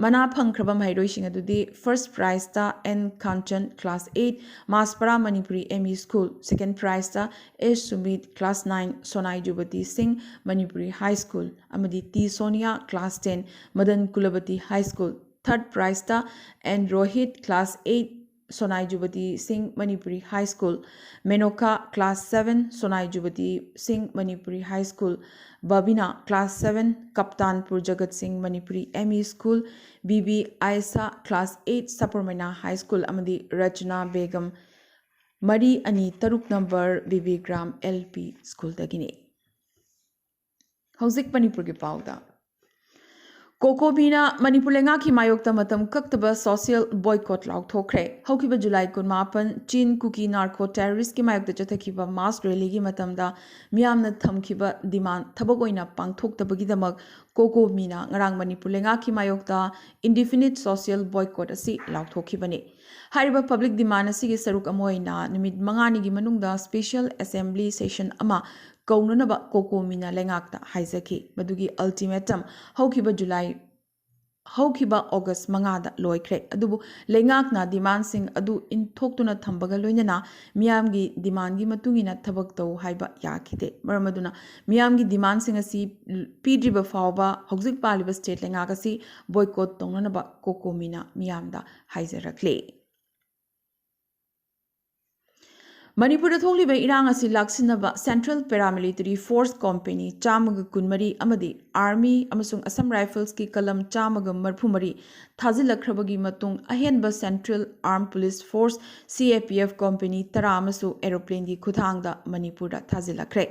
ꯃꯅꯥ ꯐꯪꯈ꯭ꯔꯕ ꯃꯍꯩꯔꯣꯏꯁꯤꯡ ꯑꯗꯨꯗꯤ first prize N Kanchan, class eight, ꯃꯥꯁꯄꯔꯥ Manipuri M E school, second prize S Sumit, class nine, Sonai Jubati Singh, Manipuri high school, ꯑꯃꯗꯤ T Sonia, class ten, Madan Kulabati high school, Third prize ꯇ N Rohit, class eight, Sonai Jubati Singh Manipuri High School, Menoka, class seven, Sonai Jubati Singh Manipuri High School, Babina, class seven, Kaptanpur Jagat Singh Manipuri M E School, B B Aisa, class eight, Saparmaina High School ꯑꯃꯗꯤ Rachna Begum, ꯃꯔꯤ ꯑꯅꯤ ꯇꯔꯨꯛ number B B Gram L P School ꯗꯒꯤꯅꯤ꯫ ꯍꯧꯖꯤꯛ ꯃꯅꯤꯄꯨꯔꯒꯤ ꯄꯥꯎꯗ꯫ ꯀꯣꯀꯣꯃꯤꯅ ꯃꯅꯤꯄꯨꯔ ꯂꯩꯉꯥꯛꯀꯤ ꯃꯥꯌꯣꯛꯇ ꯃꯇꯝ ꯀꯛꯇꯕ social boycott ꯂꯥꯎꯊꯣꯛꯈ꯭ꯔꯦ꯫ ꯍꯧꯈꯤꯕ July ꯀꯨꯟꯃꯥꯄꯟ Chin Kuki narco terrorist ꯀꯤ ꯃꯥꯌꯣꯛꯇ ꯆꯠꯊꯈꯤꯕ mass rally ꯒꯤ ꯃꯇꯝꯗ ꯃꯤꯌꯥꯝꯅ ꯊꯝꯈꯤꯕ demand ꯊꯕꯛ ꯑꯣꯏꯅ ꯄꯥꯡꯊꯣꯛꯇꯕꯒꯤꯗꯃꯛ ꯀꯣꯀꯣꯃꯤꯅ ꯉꯔꯥꯡ ꯃꯅꯤꯄꯨꯔ ꯂꯩꯉꯥꯛꯀꯤ ꯃꯥꯌꯣꯛꯇ indefinite social boycott ꯑꯁꯤ ꯂꯥꯎꯊꯣꯛꯈꯤꯕꯅꯤ꯫ ꯍꯥꯏꯔꯤꯕ public demand ꯑꯁꯤꯒꯤ ꯁꯔꯨꯛ ꯑꯃ ꯑꯣꯏꯅ ꯅꯨꯃꯤꯠ ꯃꯉꯥꯅꯤꯒꯤ ꯃꯅꯨꯡꯗ special assembly session ꯑꯃ ꯀꯧꯅꯅꯕ ꯀꯣꯀꯣꯃꯤꯅ ꯂꯩꯉꯥꯛꯇ ꯍꯥꯏꯖꯈꯤ꯫ ꯃꯗꯨꯒꯤ ultimatum ꯍꯧꯈꯤꯕ July, ꯍꯧꯈꯤꯕ August ꯃꯉꯥꯗ ꯂꯣꯏꯈ꯭ꯔꯦ꯫ ꯑꯗꯨꯕꯨ ꯂꯩꯉꯥꯛꯅ demand ꯁꯤꯡ ꯑꯗꯨ ꯏꯟꯊꯣꯛꯇꯨꯅ ꯊꯝꯕꯒ ꯂꯣꯏꯅꯅ ꯃꯤꯌꯥꯝꯒꯤ demand ꯒꯤ ꯃꯇꯨꯡ ꯏꯟꯅ ꯊꯕꯛ ꯇꯧ ꯍꯥꯏꯕ ꯌꯥꯈꯤꯗꯦ꯫ ꯃꯔꯝ ꯑꯗꯨꯅ ꯃꯤꯌꯥꯝꯒꯤ demand ꯁꯤꯡ ꯑꯁꯤ ꯄꯤꯗ꯭ꯔꯤꯕ ꯐꯥꯎꯕ ꯍꯧꯖꯤꯛ ꯄꯥꯜꯂꯤꯕ state ꯂꯩꯉꯥꯛ ꯑꯁꯤ boycott ꯇꯧꯅꯅꯕ ꯀꯣꯀꯣꯃꯤꯅ ꯃꯤꯌꯥꯝꯗ ꯍꯥꯏꯖꯔꯛꯂꯤ꯫ ꯃꯅꯤꯄꯨꯔꯗ ꯊꯣꯛꯂꯤꯕ ꯏꯔꯥꯡ ꯑꯁꯤ ꯂꯥꯛꯁꯤꯟꯅꯕ Central Paramilitary Force company ꯆꯥꯝꯃꯒ ꯀꯨꯟꯃꯔꯤ ꯑꯃꯗꯤ Army ꯑꯃꯁꯨꯡ Assam Rifles ꯀꯤ ꯀꯂꯝ ꯆꯥꯝꯃꯒ ꯃꯔꯤꯐꯨ ꯃꯔꯤ ꯊꯥꯖꯤꯜꯂꯛꯈ꯭ꯔꯕꯒꯤ ꯃꯇꯨꯡ, ꯑꯍꯦꯟꯕ Central Armed Police Force, C A P F, company ꯇꯔꯥ ꯑꯃꯁꯨ aeroplane ꯒꯤ ꯈꯨꯠꯊꯥꯡꯗ ꯃꯅꯤꯄꯨꯔꯗ ꯊꯥꯖꯤꯜꯂꯛꯈ꯭ꯔꯦ꯫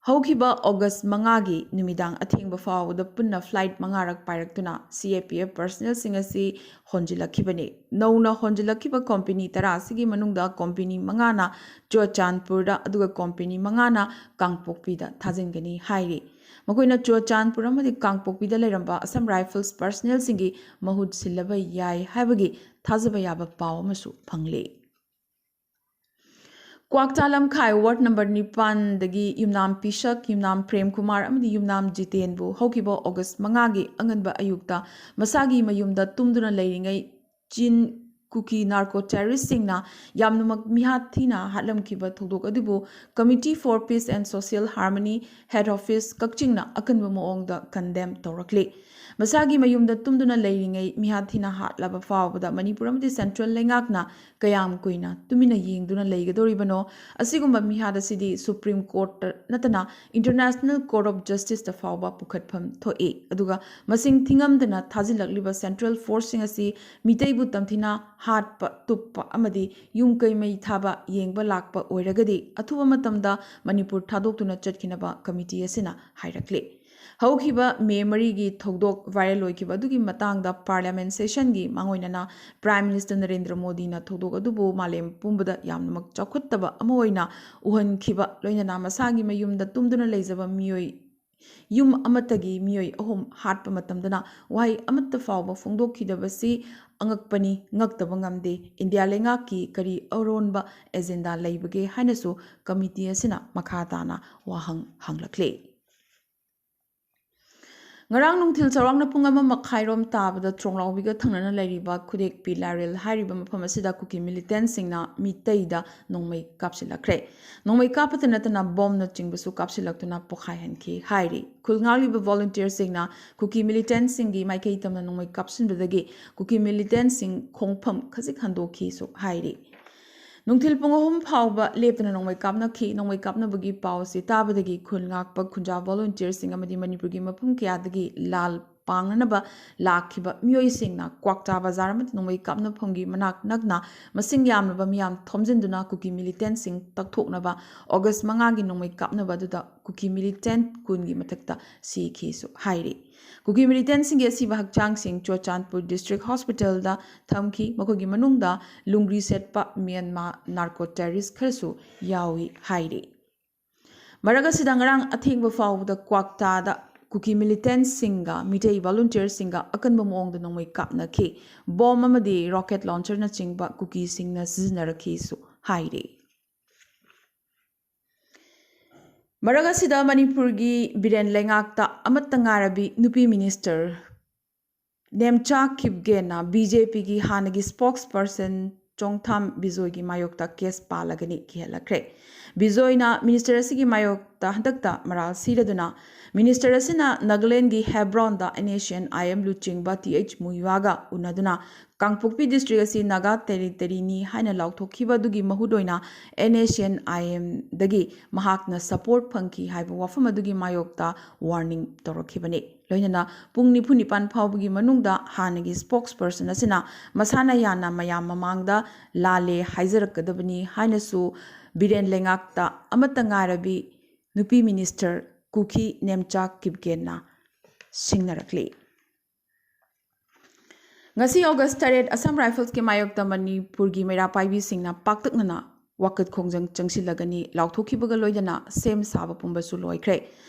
ꯍꯧꯈꯤꯕ August ꯃꯉꯥꯒꯤ ꯅꯨꯃꯤꯗꯥꯡ ꯑꯊꯦꯡꯕ ꯐꯥꯎꯕꯗ ꯄꯨꯟꯅ flight ꯃꯉꯥꯔꯛ ꯄꯥꯏꯔꯛꯇꯨꯅ C A P F personnel ꯁꯤꯡ ꯑꯁꯤ ꯍꯣꯟꯖꯤꯜꯂꯛꯈꯤꯕꯅꯤ꯫ ꯅꯧꯅ ꯍꯣꯟꯖꯤꯜꯂꯛꯈꯤꯕ company ꯇꯔꯥ ꯑꯁꯤꯒꯤ ꯃꯅꯨꯡꯗ company ꯃꯉꯥꯅ ꯆꯨꯔꯆꯥꯟꯄꯨꯔꯗ, ꯑꯗꯨꯒ company ꯃꯉꯥꯅ ꯀꯥꯡꯄꯣꯛꯄꯤꯗ ꯊꯥꯖꯤꯟꯒꯅꯤ ꯍꯥꯏꯔꯤ꯫ ꯃꯈꯣꯏꯅ ꯆꯨꯔꯆꯥꯟꯄꯨꯔ ꯑꯃꯗꯤ ꯀꯥꯡꯄꯣꯛꯄꯤꯗ ꯂꯩꯔꯝꯕ Assam Rifles personnel ꯁꯤꯡꯒꯤ ꯃꯍꯨꯠ ꯁꯤꯜꯂꯕ ꯌꯥꯏ ꯍꯥꯏꯕꯒꯤ ꯊꯥꯖꯕ ꯌꯥꯕ ꯄꯥꯎ ꯑꯃꯁꯨ ꯐꯪꯂꯤ꯫ ꯀ꯭ꯋꯥꯛꯇꯥ ꯂꯝꯈꯥꯏ ward number ꯅꯤꯄꯥꯟꯗꯒꯤ ꯌꯨꯝꯅꯥꯝ ꯄꯤꯁꯛ, ꯌꯨꯝꯅꯥꯝ ꯄ꯭ꯔꯦꯝ ꯀꯨꯃꯥꯔ ꯑꯃꯗꯤ ꯌꯨꯝꯅꯥꯝ ꯖꯤꯇꯦꯟꯕꯨ ꯍꯧꯈꯤꯕ August ꯃꯉꯥꯒꯤ ꯑꯉꯟꯕ ꯑꯌꯨꯛꯇ ꯃꯁꯥꯒꯤ ꯃꯌꯨꯝꯗ ꯇꯨꯝꯗꯨꯅ ꯂꯩꯔꯤꯉꯩ ꯆꯤꯟ ꯀꯨꯀꯤ ꯅꯥꯔꯀꯣ ꯇꯦꯔꯣꯔꯤꯁꯁꯤꯡꯅ ꯌꯥꯝꯅꯃꯛ ꯃꯤꯍꯥꯠ ꯊꯤꯅ ꯍꯥꯠꯂꯝꯈꯤꯕ ꯊꯧꯗꯣꯛ ꯑꯗꯨꯕꯨ Committee for Peace and Social Harmony, Head Office, ꯀꯛꯆꯤꯡꯅ ꯑꯀꯟꯕ ꯃꯑꯣꯡꯗ ꯀꯟꯗꯦꯝ ꯇꯧꯔꯛꯂꯤ꯫ ꯃꯁꯥꯒꯤ ꯃꯌꯨꯝꯗ ꯇꯨꯝꯗꯨꯅ ꯂꯩꯔꯤꯉꯩ ꯃꯤꯍꯥꯠ ꯊꯤꯅ ꯍꯥꯠꯂꯕ ꯐꯥꯎꯕꯗ ꯃꯅꯤꯄꯨꯔ ꯑꯃꯗꯤ ꯁꯦꯟꯇ꯭ꯔꯦꯜ ꯂꯩꯉꯥꯛꯅ ꯀꯌꯥꯝ ꯀꯨꯏꯅ ꯇꯨꯃꯤꯟꯅ ꯌꯦꯡꯗꯨꯅ ꯂꯩꯒꯗꯧꯔꯤꯕꯅꯣ? ꯑꯁꯤꯒꯨꯝꯕ ꯃꯤꯍꯥꯠ ꯑꯁꯤꯗꯤ ꯁꯨꯄ꯭ꯔꯤꯝ ꯀꯣꯔꯠꯇ ꯅꯠꯇꯅ ꯏꯟꯇꯔꯅꯦꯁꯅꯦꯜ ꯀꯣꯔꯠ ꯑꯣꯐ ꯖꯁꯇꯤꯁꯇ ꯐꯥꯎꯕ ꯄꯨꯈꯠꯐꯝ ꯊꯣꯛꯏ꯫ ꯑꯗꯨꯒ ꯃꯁꯤꯡ ꯊꯤꯉꯝꯗꯅ ꯊꯥꯖꯤꯜꯂꯛꯂꯤꯕ ꯁꯦꯟꯇ꯭ꯔꯦꯜ ꯐꯣꯔꯁꯁꯤꯡ ꯑꯁꯤ ꯃꯤꯇꯩꯕꯨ ꯇꯝꯊꯤꯅ ꯍꯥꯠꯄ, ꯇꯨꯞꯄ ꯑꯃꯗꯤ ꯌꯨꯝ ꯀꯩ ꯃꯩ ꯊꯥꯕ ꯌꯦꯡꯕ ꯂꯥꯛꯄ ꯑꯣꯏꯔꯒꯗꯤ ꯑꯊꯨꯕ ꯃꯇꯝꯗ ꯃꯅꯤꯄꯨꯔ ꯊꯥꯗꯣꯛꯇꯨꯅ ꯆꯠꯈꯤꯅꯕ ꯀꯃꯤꯇꯤ ꯑꯁꯤꯅ ꯍꯥꯏꯔꯛꯂꯤ꯫ ꯍꯧꯈꯤꯕ ꯃꯦ ꯃꯔꯤꯒꯤ ꯊꯧꯗꯣꯛ ꯚꯥꯏꯔꯦꯜ ꯑꯣꯏꯈꯤꯕ ꯑꯗꯨꯒꯤ ꯃꯇꯥꯡꯗ ꯄꯥꯔꯂꯤꯌꯥꯃꯦꯟ ꯁꯦꯁꯟꯒꯤ ꯃꯥꯡꯑꯣꯏꯅꯅ ꯄ꯭ꯔꯥꯏꯝ ꯃꯤꯅꯤꯁꯇꯔ ꯅꯔꯦꯟꯗ꯭ꯔ ꯃꯣꯗꯤꯅ ꯊꯧꯗꯣꯛ ꯑꯗꯨꯕꯨ ꯃꯥꯂꯦꯝ ꯄꯨꯝꯕꯗ ꯌꯥꯝꯅꯃꯛ ꯆꯥꯎꯈꯠꯇꯕ ꯑꯃ ꯑꯣꯏꯅ ꯎꯍꯟꯈꯤꯕ, ꯂꯣꯏꯅꯅ ꯃꯁꯥꯒꯤ ꯃꯌꯨꯝꯗ ꯇꯨꯝꯗꯨꯅ ꯂꯩꯖꯕ ꯃꯤꯑꯣꯏ, ꯌꯨꯝ ꯑꯃꯠꯇꯒꯤ ꯃꯤꯑꯣꯏ ꯑꯍꯨꯝ ꯍꯥꯠꯄ ꯃꯇꯝꯗꯅ ꯋꯥꯍꯩ ꯑꯃꯠꯇ ꯐꯥꯎꯕ ꯐꯣꯡꯗꯣꯛꯈꯤꯗꯕꯁꯤ ꯑꯉꯛꯄꯅꯤ, ꯉꯛꯇꯕ ꯉꯝꯗꯦ꯫ ꯏꯟꯗꯤꯌꯥ ꯂꯩꯉꯥꯛꯀꯤ ꯀꯔꯤ ꯑꯔꯣꯟꯕ ꯑꯦꯖꯦꯟꯗꯥ ꯂꯩꯕꯒꯦ ꯍꯥꯏꯅꯁꯨ ꯀꯃꯤꯇꯤ ꯑꯁꯤꯅ ꯃꯈꯥ ꯇꯥꯅ ꯋꯥꯍꯪ ꯍꯪꯂꯛꯂꯤ꯫ ꯉꯔꯥꯡ ꯅꯨꯡꯊꯤꯜ ꯆꯥꯎꯔꯥꯛꯅ ꯄꯨꯡ ꯑꯃ ꯃꯈꯥꯏꯔꯣꯝ ꯇꯥꯕꯗ ꯇ꯭ꯔꯣꯡꯂꯥꯎꯕꯤꯒ ꯊꯪꯅꯅ ꯂꯩꯔꯤꯕ ꯈꯨꯗꯦꯛꯄꯤ ꯂꯥꯏꯔꯦꯜ ꯍꯥꯏꯔꯤꯕ ꯃꯐꯝ ꯑꯁꯤꯗ ꯀꯨꯀꯤ ꯃꯤꯂꯤꯇꯦꯟꯁꯤꯡꯅ ꯃꯤꯇꯩꯗ ꯅꯣꯡꯃꯩ ꯀꯥꯞꯁꯤꯜꯂꯛꯈ꯭ꯔꯦ꯫ ꯅꯣꯡꯃꯩ ꯀꯥꯞꯄꯇ ꯅꯠꯇꯅ ꯕꯣꯝꯅꯆꯤꯡꯕꯁꯨ ꯀꯥꯞꯁꯤꯜꯂꯛꯇꯨꯅ ꯄꯣꯈꯥꯏꯍꯟꯈꯤ ꯍꯥꯏꯔꯤ꯫ ꯈꯨꯜ ꯉꯥꯛꯂꯤꯕ ꯚꯣꯂꯨꯟꯇꯤꯌꯔꯁꯤꯡꯅ ꯀꯨꯀꯤ ꯃꯤꯂꯤꯇꯦꯟꯁꯤꯡꯒꯤ ꯃꯥꯏꯀꯩ ꯇꯝꯅ ꯅꯣꯡꯃꯩ ꯀꯥꯞꯁꯤꯟꯕꯗꯒꯤ ꯀꯨꯀꯤ ꯃꯤꯂꯤꯇꯦꯟꯁꯤꯡ ꯈꯣꯡꯐꯝ ꯈꯖꯤꯛ ꯍꯟꯗꯣꯛꯈꯤꯁꯨ ꯍꯥꯏꯔꯤ꯫ ꯅꯨꯡꯊꯤꯜ ꯄꯨꯡ ꯑꯍꯨꯝ ꯐꯥꯎꯕ ꯂꯦꯞꯇꯅ ꯅꯣꯡꯃꯩ ꯀꯥꯞꯅꯈꯤ꯫ ꯅꯣꯡꯃꯩ ꯀꯥꯞꯅꯕꯒꯤ ꯄꯥꯎ ꯑꯁꯤ ꯇꯥꯕꯗꯒꯤ ꯈꯨꯜ ꯉꯥꯛꯄ ꯈꯨꯟꯖꯥ ꯚꯣꯂꯨꯟꯇꯤꯌꯔꯁꯤꯡ ꯑꯃꯗꯤ ꯃꯅꯤꯄꯨꯔꯒꯤ ꯃꯐꯝ ꯀꯌꯥꯗꯒꯤ ꯂꯥꯜ ꯄꯥꯡꯅꯅꯕ ꯂꯥꯛꯈꯤꯕ ꯃꯤꯑꯣꯏꯁꯤꯡꯅ ꯀ꯭ꯋꯥꯛꯇꯥ ꯕꯖꯥꯔ ꯑꯃꯗꯤ ꯅꯣꯡꯃꯩ ꯀꯥꯞꯅꯐꯝꯒꯤ ꯃꯅꯥꯛ ꯅꯛꯅ ꯃꯁꯤꯡ ꯌꯥꯝꯂꯕ ꯃꯤꯌꯥꯝ ꯊꯣꯝꯖꯤꯟꯗꯨꯅ ꯀꯨꯀꯤ ꯃꯤꯂꯤꯇꯦꯟꯁꯤꯡ ꯇꯛꯊꯣꯛꯅꯕ ꯑꯣꯒꯁ ꯃꯉꯥꯒꯤ ꯅꯣꯡꯃꯩ ꯀꯥꯞꯅꯕ ꯑꯗꯨꯗ ꯀꯨꯀꯤ ꯃꯤꯂꯤꯇꯦꯟ ꯀꯨꯟꯒꯤ ꯃꯊꯛꯇ ꯁꯤꯈꯤꯁꯨ ꯍꯥꯏꯔꯤ꯫ ꯀꯨꯀꯤ ꯃꯤꯂꯤꯇꯦꯟꯁꯤꯡꯒꯤ ꯑꯁꯤꯕ ꯍꯛꯆꯥꯡꯁꯤꯡ ꯆꯨꯔꯆꯥꯟꯄꯨꯔ ꯗꯤꯁꯇ꯭ꯔꯤꯛ ꯍꯣꯁꯄꯤꯇꯥꯜꯗ ꯊꯝꯈꯤ꯫ ꯃꯈꯣꯏꯒꯤ ꯃꯅꯨꯡꯗ ꯂꯨꯡꯒ꯭ꯔꯤ ꯁꯦꯠꯄ ꯃ꯭ꯌꯥꯟꯃꯥ ꯅꯥꯔꯀꯣ ꯇꯦꯔꯣꯔꯤꯁ ꯈꯔꯁꯨ ꯌꯥꯎꯏ ꯍꯥꯏꯔꯤ꯫ ꯃꯔꯛ ꯑꯁꯤꯗ ꯉꯔꯥꯡ ꯑꯊꯦꯡꯕ ꯐꯥꯎꯕꯗ ꯀ꯭ꯋꯥꯛꯇꯥꯗ ꯀꯨꯀꯤ ꯃꯤꯂꯤꯇꯦꯟꯁꯤꯡꯒ ꯃꯤꯇꯩ ꯚꯣꯂꯨꯟꯇꯤꯌꯔꯁꯤꯡꯒ ꯑꯀꯟꯕ ꯃꯑꯣꯡꯗ ꯅꯣꯡꯃꯩ ꯀꯥꯞꯅꯈꯤ꯫ ꯕꯣꯝ ꯑꯃꯗꯤ ꯔꯣꯀꯦꯠ ꯂꯣꯟꯆꯔꯅꯆꯤꯡꯕ ꯀꯨꯀꯤꯁꯤꯡꯅ ꯁꯤꯖꯤꯟꯅꯔꯛꯈꯤꯁꯨ ꯍꯥꯏꯔꯤ꯫ ꯃꯔꯛ ꯑꯁꯤꯗ ꯃꯅꯤꯄꯨꯔꯒꯤ ꯕꯤꯔꯦꯟ ꯂꯩꯉꯥꯛꯇ ꯑꯃꯠꯇ ꯉꯥꯏꯔꯕꯤ ꯅꯨꯄꯤ ꯃꯤꯅꯤꯁꯇꯔ ꯅꯦꯝꯆꯥ ꯀꯤꯞꯒꯦꯟꯅ ꯕꯤ ꯖꯦ ꯄꯤꯒꯤ ꯍꯥꯟꯅꯒꯤ spokesperson ꯆꯣꯡꯊꯥꯝ ꯕꯤꯖꯣꯏꯒꯤ ꯃꯥꯌꯣꯛꯇ case ꯄꯥꯜꯂꯒꯅꯤ ꯀꯤꯍꯜꯂꯛꯈ꯭ꯔꯦ꯫ ꯕꯤꯖꯣꯏꯅ minister ꯑꯁꯤꯒꯤ ꯃꯥꯌꯣꯛꯇ ꯍꯟꯗꯛꯇ ꯃꯔꯥꯜ ꯁꯤꯔꯗꯨꯅ minister ꯑꯁꯤꯅ ꯅꯥꯒꯥꯂꯦꯟꯒꯤ ꯍꯦꯕ꯭ꯔꯣꯟꯗ N S C N I M ꯂꯨꯆꯤꯡꯕ T H ꯃꯨꯏꯋꯥꯒ ꯎꯅꯗꯨꯅ ꯀꯥꯡꯄꯣꯛꯄꯤ district ꯑꯁꯤ ꯅꯥꯒꯥ territoryꯅꯤ ꯍꯥꯏꯅ ꯂꯥꯎꯊꯣꯛꯈꯤꯕ ꯑꯗꯨꯒꯤ ꯃꯍꯨꯠ ꯑꯣꯏꯅ N S C N I Mꯗꯒꯤ ꯃꯍꯥꯛꯅ support ꯐꯪꯈꯤ ꯍꯥꯏꯕ ꯋꯥꯐꯝ ꯑꯗꯨꯒꯤ ꯃꯥꯌꯣꯛꯇ warning ꯇꯧꯔꯛꯈꯤꯕꯅꯤ꯫ ꯂꯣꯏꯅꯅ ꯄꯨꯡ ꯅꯤꯐꯨ ꯅꯤꯄꯥꯟ ꯐꯥꯎꯕꯒꯤ ꯃꯅꯨꯡꯗ ꯍꯥꯟꯅꯒꯤ spokesperson ꯑꯁꯤꯅ ꯃꯁꯥꯅ ꯌꯥꯅ ꯃꯌꯥꯝ ꯃꯃꯥꯡꯗ ꯂꯥꯜꯂꯦ ꯍꯥꯏꯖꯔꯛꯀꯗꯕꯅꯤ ꯍꯥꯏꯅꯁꯨ ꯕꯤꯔꯦꯟ ꯂꯩꯉꯥꯛꯇ ꯑꯃꯠꯇ ꯉꯥꯏꯔꯕꯤ ꯅꯨꯄꯤ minister ꯀꯨꯀꯤ ꯅꯦꯝꯆꯥ ꯀꯤꯞꯒꯦꯟꯅ ꯁꯤꯡꯅꯔꯛꯂꯤ꯫ ꯉꯁꯤ August ꯇꯔꯦꯠ, Assam Riflesꯀꯤ ꯃꯥꯌꯣꯛꯇ ꯃꯅꯤꯄꯨꯔꯒꯤ ꯃꯩꯔꯥ ꯄꯥꯏꯕꯤꯁꯤꯡꯅ ꯄꯥꯛꯇꯛꯅꯅ ꯋꯥꯀꯠ ꯈꯣꯡꯖꯪ ꯆꯪꯁꯤꯜꯂꯒꯅꯤ ꯂꯥꯎꯊꯣꯛꯈꯤꯕꯒ ꯂꯣꯏꯅꯅ ꯁꯦꯝ ꯁꯥꯕ ꯄꯨꯝꯕꯁꯨ ꯂꯣꯏꯈ꯭ꯔꯦ꯫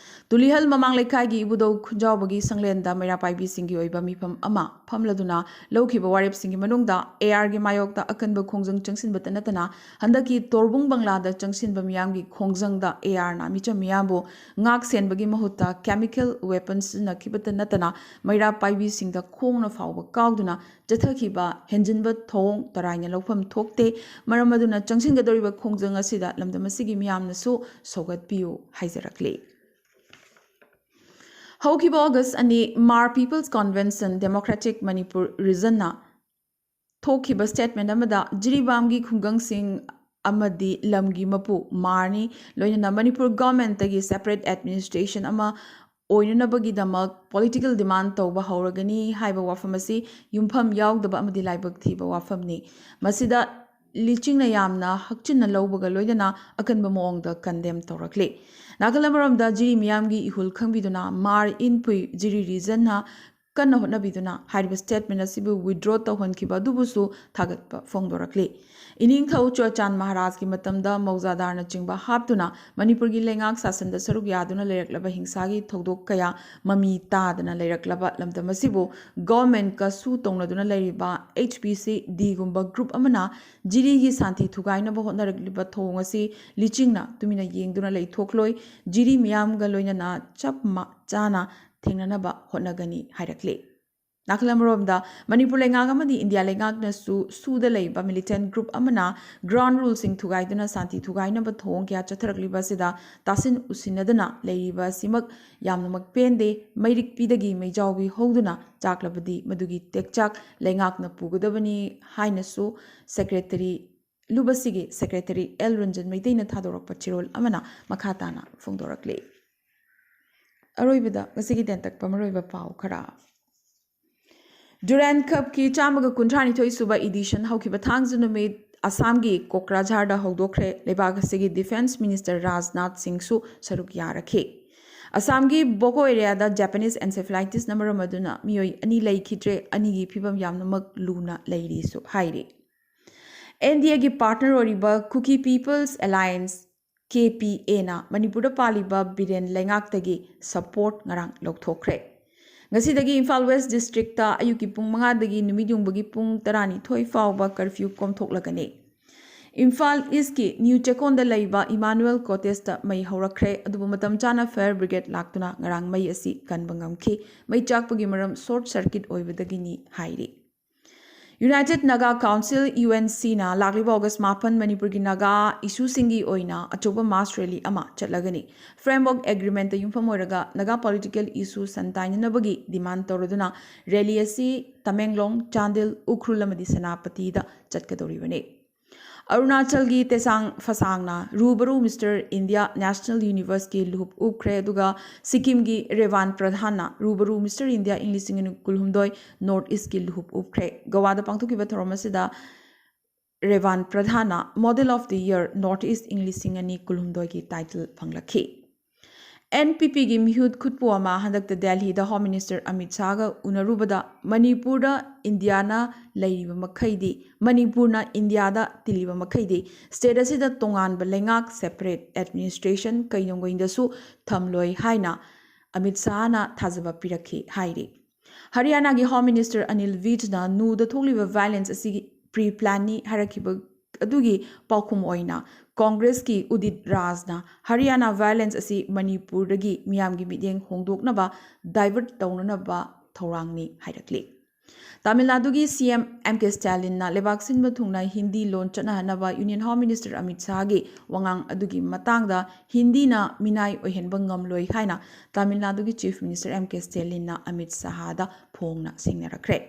ꯇꯨꯂꯤꯍꯜ ꯃꯃꯥꯡ ꯂꯩꯀꯥꯏꯒꯤ ꯏꯕꯨꯙꯧ ꯈꯨꯟꯖꯥꯎꯕꯒꯤ ꯁꯪꯂꯦꯟꯗ ꯃꯩꯔꯥ ꯄꯥꯏꯕꯤꯁꯤꯡꯒꯤ ꯑꯣꯏꯕ ꯃꯤꯐꯝ ꯑꯃ ꯐꯝꯂꯗꯨꯅ ꯂꯧꯈꯤꯕ ꯋꯥꯔꯦꯞꯁꯤꯡꯒꯤ ꯃꯅꯨꯡꯗ A Rꯒꯤ ꯃꯥꯌꯣꯛꯇ ꯑꯀꯟꯕ ꯈꯣꯡꯖꯪ ꯆꯪꯁꯤꯟꯕꯇ ꯅꯠꯇꯅ ꯍꯟꯗꯛꯀꯤ ꯇꯣꯔꯕꯨꯡ ꯕꯪꯂꯥꯗ ꯆꯪꯁꯤꯟꯕ ꯃꯤꯌꯥꯝꯒꯤ ꯈꯣꯡꯖꯪꯗ A Rꯅ ꯃꯤꯆꯝ ꯃꯤꯌꯥꯝꯕꯨ ꯉꯥꯛ ꯁꯦꯟꯕꯒꯤ ꯃꯍꯨꯠꯇ chemical weapon ꯁꯤꯖꯤꯟꯅꯈꯤꯕꯇ ꯅꯠꯇꯅ ꯃꯩꯔꯥ ꯄꯥꯏꯕꯤꯁꯤꯡꯗ ꯈꯣꯡꯅ ꯐꯥꯎꯕ ꯀꯥꯎꯗꯨꯅ ꯆꯠꯊꯈꯤꯕ ꯍꯦꯟꯖꯤꯟꯕ ꯊꯧꯑꯣꯡ ꯇꯔꯥꯏꯅ ꯂꯧꯐꯝ ꯊꯣꯛꯇꯦ꯫ ꯃꯔꯝ ꯑꯗꯨꯅ ꯆꯪꯁꯤꯟꯒꯗꯧꯔꯤꯕ ꯈꯣꯡꯖꯪ ꯑꯁꯤꯗ ꯂꯝꯗꯝ ꯑꯁꯤꯒꯤ ꯃꯤꯌꯥꯝꯅꯁꯨ ꯁꯧꯒꯠꯄꯤꯌꯨ ꯍꯥꯏꯖꯔꯛꯂꯤ꯫ ꯍꯧꯈꯤꯕ August ꯑꯅꯤ Hmar People's Convention Democratic Manipur Regionꯅ ꯊꯣꯛꯈꯤꯕ statement ꯑꯃꯗ ꯖꯤꯔꯤꯕꯥꯝꯒꯤ ꯈꯨꯡꯒꯪꯁꯤꯡ ꯑꯃꯗꯤ ꯂꯝꯒꯤ ꯃꯄꯨ ꯍꯃꯥꯔꯅꯤ, ꯂꯣꯏꯅꯅ ꯃꯅꯤꯄꯨꯔ governmentꯇꯒꯤ separate administration ꯑꯃ ꯑꯣꯏꯅꯅꯕꯒꯤꯗꯃꯛ political demand ꯇꯧꯕ ꯍꯧꯔꯒꯅꯤ ꯍꯥꯏꯕ ꯋꯥꯐꯝ ꯑꯁꯤ ꯌꯨꯝꯐꯝ ꯌꯥꯎꯗꯕ ꯑꯃꯗꯤ ꯂꯥꯏꯕꯛ ꯊꯤꯕ ꯋꯥꯐꯝꯅꯤ꯫ ꯃꯁꯤꯗ ꯂꯤꯆꯤꯡꯅ ꯌꯥꯝꯅ ꯍꯛꯆꯤꯟꯅ ꯂꯧꯕꯒ ꯂꯣꯏꯅꯅ ꯑꯀꯟꯕ ꯃꯑꯣꯡꯗ condemn ꯇꯧꯔꯛꯂꯤ꯫ ꯅꯥꯀꯜ ꯑꯃꯔꯣꯝꯗ ꯖꯤꯔꯤ ꯃꯤꯌꯥꯝꯒꯤ ꯏꯍꯨꯜ ꯈꯪꯕꯤꯗꯨꯅ ꯍꯃꯥꯔ ꯏꯟꯄꯨꯏ ꯖꯤꯔꯤ regionꯅ ꯀꯟꯅ ꯍꯣꯠꯅꯕꯤꯗꯨꯅ ꯍꯥꯏꯔꯤꯕ statement ꯑꯁꯤꯕꯨ withdraw ꯇꯧꯍꯟꯈꯤꯕ ꯑꯗꯨꯕꯨꯁꯨ ꯊꯥꯒꯠꯄ ꯐꯣꯡꯗꯣꯔꯛꯂꯤ꯫ ꯏꯅꯤꯡꯊꯧ ꯆꯨꯔꯆꯥꯟ ꯃꯍꯥꯔꯥꯖꯀꯤ ꯃꯇꯝꯗ ꯃꯧꯖꯥꯗꯥꯔꯅꯆꯤꯡꯕ ꯍꯥꯞꯇꯨꯅ ꯃꯅꯤꯄꯨꯔꯒꯤ ꯂꯩꯉꯥꯛ ꯁꯥꯁꯟꯗ ꯁꯔꯨꯛ ꯌꯥꯗꯨꯅ ꯂꯩꯔꯛꯂꯕ ꯍꯤꯡꯁꯥꯒꯤ ꯊꯧꯗꯣꯛ ꯀꯌꯥ ꯃꯃꯤ ꯇꯥꯗꯅ ꯂꯩꯔꯛꯂꯕ ꯂꯝꯗꯝ ꯑꯁꯤꯕꯨ governmentꯀ ꯁꯨ ꯇꯧꯅꯗꯨꯅ ꯂꯩꯔꯤꯕ H P C Dꯒꯨꯝꯕ group ꯑꯃꯅ ꯖꯤꯔꯤꯒꯤ ꯁꯥꯟꯇꯤ ꯊꯨꯒꯥꯏꯅꯕ ꯍꯣꯠꯅꯔꯛꯂꯤꯕ ꯊꯧꯑꯣꯡ ꯑꯁꯤ ꯂꯤꯆꯤꯡꯅ ꯇꯨꯃꯤꯟꯅ ꯌꯦꯡꯗꯨꯅ ꯂꯩꯊꯣꯛꯂꯣꯏ, ꯖꯤꯔꯤ ꯃꯤꯌꯥꯝꯒ ꯂꯣꯏꯅꯅ ꯆꯞ ꯃ-, ꯆꯥꯅ ꯊꯦꯡꯅꯅꯕ ꯍꯣꯠꯅꯒꯅꯤ ꯍꯥꯏꯔꯛꯂꯤ꯫ ꯅꯥꯀꯜ ꯑꯃꯔꯣꯝꯗ, ꯃꯅꯤꯄꯨꯔ ꯂꯩꯉꯥꯛ ꯑꯃꯗꯤ ꯏꯟꯗꯤꯌꯥ ꯂꯩꯉꯥꯛꯅꯁꯨ ꯁꯨꯗ ꯂꯩꯕ ꯃꯤꯂꯤꯇꯦꯟ ꯒ꯭ꯔꯨꯞ ꯑꯃꯅ ꯒ꯭ꯔꯥꯎꯟ ꯔꯨꯜꯁꯤꯡ ꯊꯨꯒꯥꯏꯗꯨꯅ ꯁꯥꯟꯇꯤ ꯊꯨꯒꯥꯏꯅꯕ ꯊꯧꯑꯣꯡ ꯀꯌꯥ ꯆꯠꯊꯔꯛꯂꯤꯕ ꯑꯁꯤꯗ ꯇꯥꯁꯤꯟ ꯎꯁꯤꯟꯅꯗꯅ ꯂꯩꯔꯤꯕ ꯑꯁꯤꯃꯛ ꯌꯥꯝꯅꯃꯛ ꯄꯦꯟꯗꯦ꯫ ꯃꯩꯔꯤꯛꯄꯤꯗꯒꯤ ꯃꯩꯖꯥꯎꯕꯤ ꯍꯧꯗꯨꯅ ꯆꯥꯛꯂꯕꯗꯤ ꯃꯗꯨꯒꯤ ꯇꯦꯛꯆꯥꯛ ꯂꯩꯉꯥꯛꯅ ꯄꯨꯒꯗꯕꯅꯤ ꯍꯥꯏꯅꯁꯨ ꯁꯦꯀ꯭ꯔꯦꯇꯔꯤ, ꯂꯨꯕꯁꯤꯒꯤ ꯁꯦꯀ꯭ꯔꯦꯇꯔꯤ ꯑꯦꯜ ꯔꯟꯖꯟ ꯃꯩꯇꯩꯅ ꯊꯥꯗꯣꯔꯛꯄ ꯆꯦꯔꯣꯜ ꯑꯃꯅ ꯃꯈꯥ ꯇꯥꯅ ꯐꯣꯡꯗꯣꯔꯛꯂꯤ꯫ ꯑꯔꯣꯏꯕꯗ ꯉꯁꯤꯒꯤ ꯇꯦꯟꯇꯛꯄ ꯃꯔꯨꯑꯣꯏꯕ ꯄꯥꯎ ꯈꯔ꯫ ꯗꯨꯔꯥꯟ ꯀꯞꯀꯤ ꯆꯥꯝꯃꯒ ꯀꯨꯟꯊ꯭ꯔꯥꯅꯤꯊꯣꯏ ꯁꯨꯕ ꯏꯗꯤꯁꯟ ꯍꯧꯈꯤꯕ ꯊꯥꯡꯖ ꯅꯨꯃꯤꯠ ꯑꯁꯥꯝꯒꯤ ꯀꯣꯀ꯭ꯔꯥꯖꯥꯔꯗ ꯍꯧꯗꯣꯛꯈ꯭ꯔꯦ꯫ ꯂꯩꯕꯥꯛ ꯑꯁꯤꯒꯤ ꯗꯤꯐꯦꯟꯁ ꯃꯤꯅꯤꯁꯇꯔ ꯔꯥꯖꯅꯥꯊ ꯁꯤꯡꯁꯨ ꯁꯔꯨꯛ ꯌꯥꯔꯛꯈꯤ꯫ ꯑꯁꯥꯝꯒꯤ ꯕꯣꯀꯣ ꯑꯦꯔꯤꯌꯥꯗ ꯖꯄꯥꯅꯤꯁ ꯑꯦꯟꯁꯦꯐꯦꯂꯥꯏꯇꯤꯁꯅ ꯃꯔꯝ ꯑꯗꯨꯅ ꯃꯤꯑꯣꯏ ꯑꯅꯤ ꯂꯩꯈꯤꯗ꯭ꯔꯦ, ꯑꯅꯤꯒꯤ ꯐꯤꯕꯝ ꯌꯥꯝꯅꯃꯛ ꯂꯨꯅ ꯂꯩꯔꯤꯁꯨ ꯍꯥꯏꯔꯤ꯫ ꯑꯦꯟ ꯗꯤ ꯑꯦꯒꯤ ꯄꯥꯔꯠꯅꯔ ꯑꯣꯏꯔꯤꯕ ꯀꯨꯀꯤ ꯄꯤꯄꯜꯁ ꯑꯦꯂꯥꯌꯟꯁ, ꯀꯦ ꯄꯤ ꯑꯦꯅ ꯃꯅꯤꯄꯨꯔꯗ ꯄꯥꯜꯂꯤꯕ ꯕꯤꯔꯦꯟ ꯂꯩꯉꯥꯛꯇꯒꯤ ꯁꯄꯣꯔꯠ ꯉꯔꯥꯡ ꯂꯧꯊꯣꯛꯈ꯭ꯔꯦ꯫ ꯉꯁꯤꯗꯒꯤ ꯏꯝꯐꯥꯜ ꯋꯦꯁ ꯗꯤꯁꯇ꯭ꯔꯤꯛꯇ ꯑꯌꯨꯛꯀꯤ ꯄꯨꯡ ꯃꯉꯥꯗꯒꯤ ꯅꯨꯃꯤꯠ ꯌꯨꯡꯕꯒꯤ ꯄꯨꯡ ꯇꯔꯥꯅꯤꯊꯣꯏ ꯐꯥꯎꯕ ꯀꯔꯐ꯭ꯌꯨ ꯀꯣꯝꯊꯣꯛꯂꯒꯅꯤ꯫ ꯏꯝꯐꯥꯜ ꯏꯁꯀꯤ ꯅ꯭ꯌꯨ ꯆꯦꯀꯣꯟꯗ ꯂꯩꯕ ꯏꯃꯥꯅꯨꯑꯦꯜ ꯀꯣꯇꯦꯖꯇ ꯃꯩ ꯍꯧꯔꯛꯈ꯭ꯔꯦ, ꯑꯗꯨꯕꯨ ꯃꯇꯝ ꯆꯥꯅ ꯐꯥꯌꯔ ꯕ꯭ꯔꯤꯒꯦꯗ ꯂꯥꯛꯇꯨꯅ ꯉꯔꯥꯡ ꯃꯩ ꯑꯁꯤ ꯀꯟꯕ ꯉꯝꯈꯤ꯫ ꯃꯩ ꯆꯥꯛꯄꯒꯤ ꯃꯔꯝ ꯁꯣꯔꯠ ꯁꯔꯀꯤꯠ ꯑꯣꯏꯕꯗꯒꯤꯅꯤ ꯍꯥꯏꯔꯤ꯫ United Naga Council, U N ꯁꯤꯅ ꯂꯥꯛꯂꯤꯕ ꯑꯣꯒꯁ ꯃꯥꯄꯟ ꯃꯅꯤꯄꯨꯔꯒꯤ ꯅꯥꯒꯥ ꯏꯁꯨꯁꯤꯡꯒꯤ ꯑꯣꯏꯅ ꯑꯆꯧꯕ ꯃꯥꯁ ꯔꯦꯂꯤ ꯑꯃ ꯆꯠꯂꯒꯅꯤ꯫ ꯐ꯭ꯔꯦꯝꯋꯔꯛ ꯑꯦꯒ꯭ꯔꯤꯃꯦꯟꯠꯇ ꯌꯨꯝꯐꯝ ꯑꯣꯏꯔꯒ ꯅꯥꯒꯥ ꯄꯣꯂꯤꯇꯤꯀꯦꯜ ꯏꯁꯨ ꯁꯟꯇꯥꯏꯅꯅꯕꯒꯤ ꯗꯤꯃꯥꯟ ꯇꯧꯔꯗꯨꯅ ꯔꯦꯂꯤ ꯑꯁꯤ ꯇꯃꯦꯡꯂꯣꯡ, ꯆꯥꯟꯗꯦꯜ, ꯎꯈ꯭ꯔꯨꯜ ꯑꯃꯗꯤ ꯁꯦꯅꯥꯄꯇꯤꯗ ꯆꯠꯀꯗꯧꯔꯤꯕꯅꯤ꯫ ꯑꯔꯨꯅꯥꯆꯜꯒꯤ ꯇꯦꯁꯥꯡ ꯐꯁꯥꯡꯅ ꯔꯨꯕꯔꯨ ꯃꯤꯁꯇꯔ ꯏꯟꯗꯤꯌꯥ ꯅꯦꯁꯅꯦꯜ ꯌꯨꯅꯤꯚꯔꯁꯀꯤ ꯂꯨꯍꯨꯞ ꯎꯞꯈ꯭ꯔꯦ, ꯑꯗꯨꯒ ꯁꯤꯛꯀꯤꯝꯒꯤ ꯔꯦꯚꯥꯟ ꯄ꯭ꯔꯙꯥꯟꯅ ꯔꯨꯕꯔꯨ ꯃꯤꯁꯇꯔ ꯏꯟꯗꯤꯌꯥ ꯏꯪ ꯂꯤꯁꯤꯡ ꯑꯅꯤ ꯀꯨꯟꯍꯨꯝꯗꯣꯏ ꯅꯣꯔꯠ ꯏꯁꯀꯤ ꯂꯨꯍꯨꯞ ꯎꯞꯈ꯭ꯔꯦ꯫ ꯒꯋꯥꯗ ꯄꯥꯡꯊꯣꯛꯈꯤꯕ ꯊꯧꯔꯝ ꯑꯁꯤꯗ ꯔꯦꯚꯥꯟ ꯄ꯭ꯔꯙꯥꯟꯅ Model of the Year North East ꯏꯪ ꯂꯤꯁꯤꯡ ꯑꯅꯤ ꯀꯨꯟꯍꯨꯝꯗꯣꯏꯒꯤ ꯇꯥꯏꯇꯜ ꯐꯪꯂꯛꯈꯤ꯫ ꯑꯦꯟ ꯄꯤ ꯄꯤꯒꯤ ꯃꯤꯍꯨꯠ ꯈꯨꯠꯄꯨ ꯑꯃ ꯍꯟꯗꯛꯇ ꯗꯦꯜꯍꯤꯗ ꯍꯣꯝ ꯃꯤꯅꯤꯁꯇꯔ ꯑꯃꯤꯠ ꯁꯥꯍꯒ ꯎꯅꯔꯨꯕꯗ ꯃꯅꯤꯄꯨꯔꯗ ꯏꯟꯗꯤꯌꯥꯅ ꯂꯩꯔꯤꯕ ꯃꯈꯩꯗꯤ, ꯃꯅꯤꯄꯨꯔꯅ ꯏꯟꯗꯤꯌꯥꯗ ꯇꯤꯜꯂꯤꯕ ꯃꯈꯩꯗꯤ ꯁ꯭ꯇꯦꯠ ꯑꯁꯤꯗ ꯇꯣꯉꯥꯟꯕ ꯂꯩꯉꯥꯛ, ꯁꯦꯄꯔꯦꯠ ꯑꯦꯗꯃꯤꯅꯤꯁꯇ꯭ꯔꯦꯁꯟ, ꯀꯩꯗꯧꯉꯩꯗꯁꯨ ꯊꯝꯂꯣꯏ ꯍꯥꯏꯅ ꯑꯃꯤꯠ ꯁꯥꯍꯅ ꯊꯥꯖꯕ ꯄꯤꯔꯛꯈꯤ ꯍꯥꯏꯔꯤ꯫ ꯍꯔꯤꯌꯥꯅꯥꯒꯤ ꯍꯣꯝ ꯃꯤꯅꯤꯁꯇꯔ ꯑꯅꯤꯜ ꯚꯤꯖꯅ ꯅꯨꯗ ꯊꯣꯛꯂꯤꯕ ꯚꯥꯏꯂꯦꯟꯁ ꯑꯁꯤꯒꯤ ꯄ꯭ꯔꯤ ꯄ꯭ꯂꯥꯟꯅꯤ ꯍꯥꯏꯔꯛꯈꯤꯕ ꯑꯗꯨꯒꯤ ꯄꯥꯎꯈꯨꯝ ꯑꯣꯏꯅ ꯀꯣꯡꯒ꯭ꯔꯦꯁꯀꯤ ꯎꯗꯤꯠ ꯔꯥꯖꯅ ꯍꯔꯤꯌꯥꯅꯥ ꯚꯥꯏꯂꯦꯟꯁ ꯑꯁꯤ ꯃꯅꯤꯄꯨꯔꯗꯒꯤ ꯃꯤꯌꯥꯝꯒꯤ ꯃꯤꯠꯌꯦꯡ ꯍꯣꯡꯗꯣꯛꯅꯕ, ꯗꯥꯏꯚꯔꯠ ꯇꯧꯅꯅꯕ ꯊꯧꯔꯥꯡꯅꯤ ꯍꯥꯏꯔꯛꯂꯤ꯫ ꯇꯥꯃꯤꯜ ꯅꯥꯗꯨꯒꯤ ꯁꯤ ꯑꯦꯝ ꯑꯦꯝ ꯀꯦ ꯁ꯭ꯇꯥꯂꯤꯟꯅ ꯂꯩꯕꯥꯛ ꯁꯤꯟꯕ ꯊꯨꯡꯅ ꯍꯤꯟꯗꯤ ꯂꯣꯟ ꯆꯠꯅꯍꯟꯅꯕ Union Home Minister ꯑꯃꯤꯠ ꯁꯥꯍꯒꯤ ꯋꯥꯉꯥꯡ ꯑꯗꯨꯒꯤ ꯃꯇꯥꯡꯗ ꯍꯤꯟꯗꯤꯅ ꯃꯤꯅꯥꯏ ꯑꯣꯏꯍꯟꯕ ꯉꯝꯂꯣꯏ ꯍꯥꯏꯅ ꯇꯥꯃꯤꯜ ꯅꯥꯗꯨꯒꯤ Chief Minister ꯑꯦꯝ ꯀꯦ ꯁ꯭ꯇꯥꯂꯤꯟꯅ ꯑꯃꯤꯠ ꯁꯥꯍꯗ ꯐꯣꯡꯅ ꯁꯤꯡꯅꯔꯛꯈ꯭ꯔꯦ꯫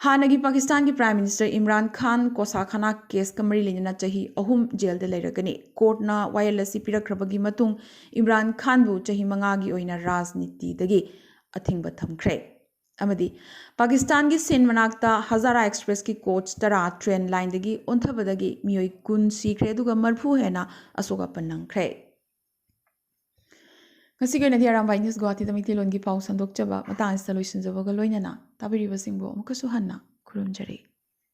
ꯍꯥꯟꯅꯒꯤ ꯄꯥꯀꯤꯁꯇꯥꯟꯒꯤ Prime Minister ꯏꯝꯔꯥꯟ ꯈꯥꯟ ꯀꯣꯁꯥꯈꯥꯅꯥ ꯀꯦꯁꯀ ꯃꯔꯤ ꯂꯩꯅꯅ ꯆꯍꯤ ꯑꯍꯨꯝ ꯖꯦꯜꯗ ꯂꯩꯔꯒꯅꯤ꯫ ꯀꯣꯔꯠꯅ ꯋꯥꯌꯦꯜ ꯑꯁꯤ ꯄꯤꯔꯛꯈ꯭ꯔꯕꯒꯤ ꯃꯇꯨꯡ ꯏꯝꯔꯥꯟ ꯈꯥꯟꯕꯨ ꯆꯍꯤ ꯃꯉꯥꯒꯤ ꯑꯣꯏꯅ ꯔꯥꯖꯅꯤꯇꯤꯗꯒꯤ ꯑꯊꯤꯡꯕ ꯊꯝꯈ꯭ꯔꯦ꯫ ꯑꯃꯗꯤ ꯄꯥꯀꯤꯁꯇꯥꯟꯒꯤ ꯁꯤꯟ ꯃꯅꯥꯛꯇ ꯍꯖꯥꯔꯥ ꯑꯦꯛꯁꯄ꯭ꯔꯦꯁꯀꯤ ꯀꯣꯆ ꯇꯔꯥ ꯇ꯭ꯔꯦꯟ ꯂꯥꯏꯟꯗꯒꯤ ꯑꯣꯟꯊꯕꯗꯒꯤ ꯃꯤꯑꯣꯏ ꯀꯨꯟ ꯁꯤꯈ꯭ꯔꯦ, ꯑꯗꯨꯒ ꯃꯔꯐꯨ ꯍꯦꯟꯅ ꯑꯁꯣꯛ ꯑꯄꯟ ꯅꯪꯈ꯭ꯔꯦ꯫ ꯉꯁꯤꯒꯤ ꯑꯣꯏꯅꯗꯤ ꯑꯔꯥꯝꯕꯥꯏ ꯅ꯭ꯌꯨꯁ ꯒꯨꯋꯥꯍꯥꯇꯤꯗ ꯃꯩꯇꯩꯂꯣꯟꯒꯤ ꯄꯥꯎ ꯁꯟꯗꯣꯛꯆꯕ ꯃꯇꯥꯡ ꯑꯁꯤꯗ ꯂꯣꯏꯁꯤꯟꯖꯕꯒ ꯂꯣꯏꯅꯅ ꯇꯥꯕꯤꯔꯤꯕꯁꯤꯡꯕꯨ ꯑꯃꯨꯛꯀꯁꯨ ꯍꯟꯅ ꯈꯨꯔꯨꯝꯖꯔꯤ꯫